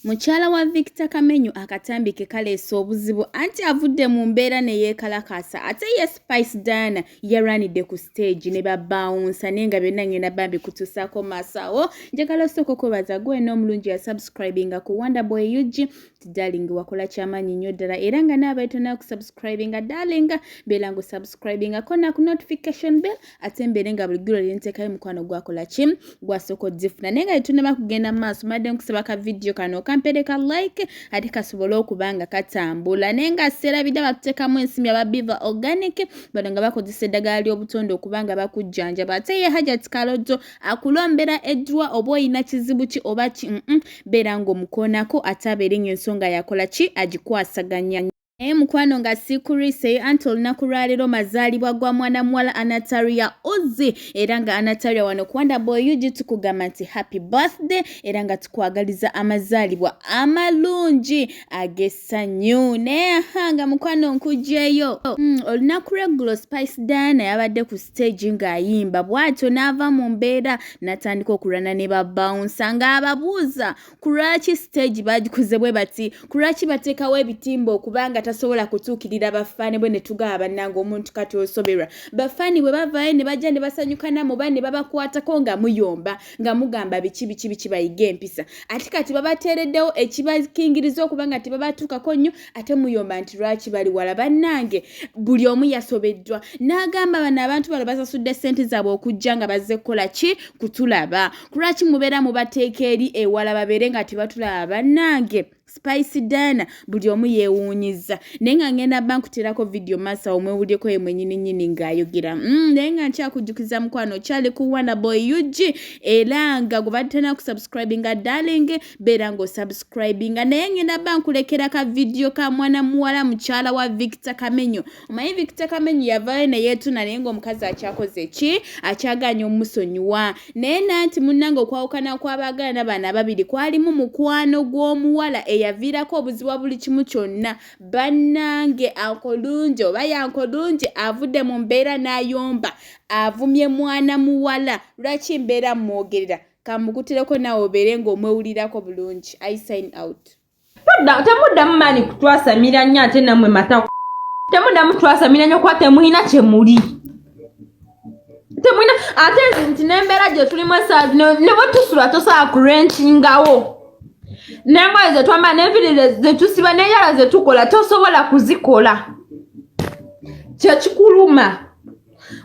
Mukyala wa Victor Kamenyo akatambi ke kaleese obuzibu anti avudde mu mbeera ne yeekalakaasa ate ye Spice Diana yalwanidde ku siteegi ne babawunsa naye nga byonna ngenda bambi kutuusaako maaso awo. Njagala osooka okwebaza gwe n'omulungi ya subscribinga ku Wonder Boy UG ti darling wakola kyamaanyi nnyo ddala era nga naaba tonna kusubscribinga darling beera nga osubscribinga kona ku notification bell ate mbeere nga buli ggulo lyenteekayo mukwano gwakola ki gwasooka odzifuna naye nga tetunnaba kugenda mu maaso mbadde nkusaba ka vidiyo kano okampeere ka like ate kasobole okuba nga katambula naye nga seerabidde batuteekamu ensimbi aba Biva Organic bano nga bakozesa eddagala ly'obutonde okuba nga bakujjanjaba ate ye Hajat Kalodzo akulombera eddwa oba olina kizibu ki oba ki beera ng'omukoonako ate abeere ng'ensonga yakola ki agikwasaganya. Naye mukwano nga sikuriseyo anti olunaku lwaleero mazaalibwa gwa mwana muwala Anataria Uzi era nga Anataria wano ku Wonder Boy UG tukugamba nti happy birthday era nga tukwagaliza amazaalibwa amalungi ag'essanyu. Naye aha nga mukwano nkugyeyo olunaku lw'eggulo Spice Diana yabadde ku stage ng'ayimba bw'atyo n'ava mu mbeera n'atandika okulwana ne babawunsa ng'ababuuza ku lwaki stage bagikuze bwe bati, ku lwaki bateekawo ebitimba okuba nga tasobola kutuukirira bafaani bwe ne tugaba bannange omuntu kati osoberwa. Bafaani bwe bavaayo ne bajja ne basanyuka nammwe oba ne babakwatako nga muyomba nga mugamba biki biki biki bayige empisa ate kati babateereddewo ekibakingiriza okuba nga tebabatuukako nnyo ate muyomba nti lwaki bali wala. Bannange buli omu yasobeddwa n'agamba bano abantu bano basasudde ssente zaabwe okujja nga bazze kukola ki kutulaba kulwaki mubeera mubateeka eri ewala babeere nga tebatulaba. Bannange Spice Diana buli omu yeewuunyizza naye nga ngenda bba nkuteerako vidiyo maaso awo mwewulyeko ye mwenyini nnyini ng'ayogera naye nga nkyakujjukiza mukwano okyali ku Wonder Boy UG era nga gwe batana kusubscribinga darling beera ng'osubscribinga naye ngenda bba nkulekera ka vidiyo ka mwana muwala mukyala wa Victor Kamenyo. Omanyi Victor Kamenyo yavaayo ne yeetuna naye ng'omukazi akyakoze ki akyagaanye omusonyiwa naye nanti munnange okwawukana kw'abaagalana bano ababiri kwalimu mukwano gw'omuwala eyaviirako obuzibu buli kimu kyonna. Bannange ankolungi oba yankolungi avudde mu mbeera n'ayomba avumye mwana muwala lwaki mbeera mmwogerera kamukutireko naawe obeere ng'omwewulirako bulungi. I sign out. Temuddamu maani kutwasamira nnyo ate nammwe mata temuddamu twasamira nnyo kuba temulina kye muli temulina ate nti n'embeera gye tulimu essaawa zino ne bwe tusula tosobola kurentingawo n'engoye ze twambala n'enviiri ze tusiba n'enjala ze tukola tosobola kuzikola kyekikuluma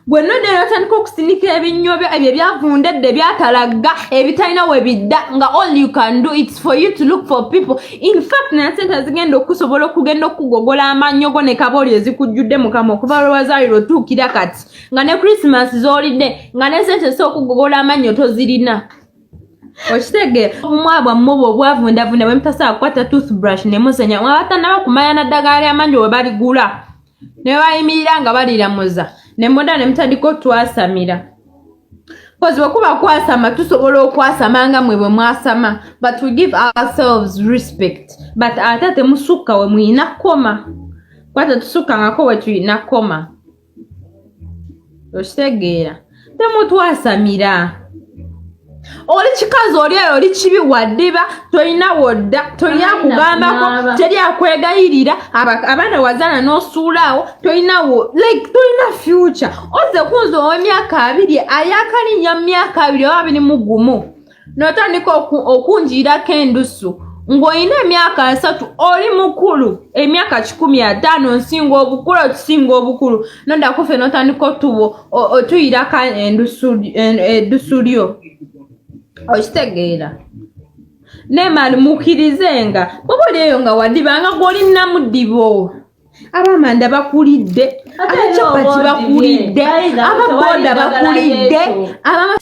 gwe nodde notandika okusinika ebinnyo byo ebyo ebyavunda edda ebyatalagga ebitalina we bidda nga all you can do its for you to look for people. In fact naye sente zigenda okusobola okugenda okugogola amannyo go ne kabooli ezikujjudde mukama okuva lwe wazaalirwa otuukira kati nga ne Christmas z'olidde nga ne sente so okugogola amannyo tozirina. Okitegeera obumwa bwammwe obwo obwavundavunda bwe mutasobola kukwata toothbrush ne musenya abatannaba kumanya na ddagala ly'amannyo we baligula ne bayimirira nga baliramuza ne munda ne mutandika otwasamira kozi bwe kuba kwasama tusobola okwasama nga mwe bwe mwasama but we give ourselves respect but ate temusukka we muyina kukoma kuba tetusukkangako we tuyina kukoma. Okitegeera temutwasamira oli kikazi oli eyo oli kibi waddiba tolina wodda tolina akugambako teri akwegayirira abaana wazaala n'osuulaawo tolina like tolina future ozze kunze ow'emyaka 20 ayakalinnya mu myaka 20 oba 21 n'otandika okunjiirako endusu ng'olina emyaka 30 oli mukulu emyaka 150 nsinga obukulu okisinga obukulu nodda kufe n'otandika otubo otuyirako eddusu lyo. Okitegeera nemali mukkirize nga bwoba oli eyo nga wadibanga gw'oli namudibo abamanda bakulidde abacapati bakulidde ababoda bakulidde abama.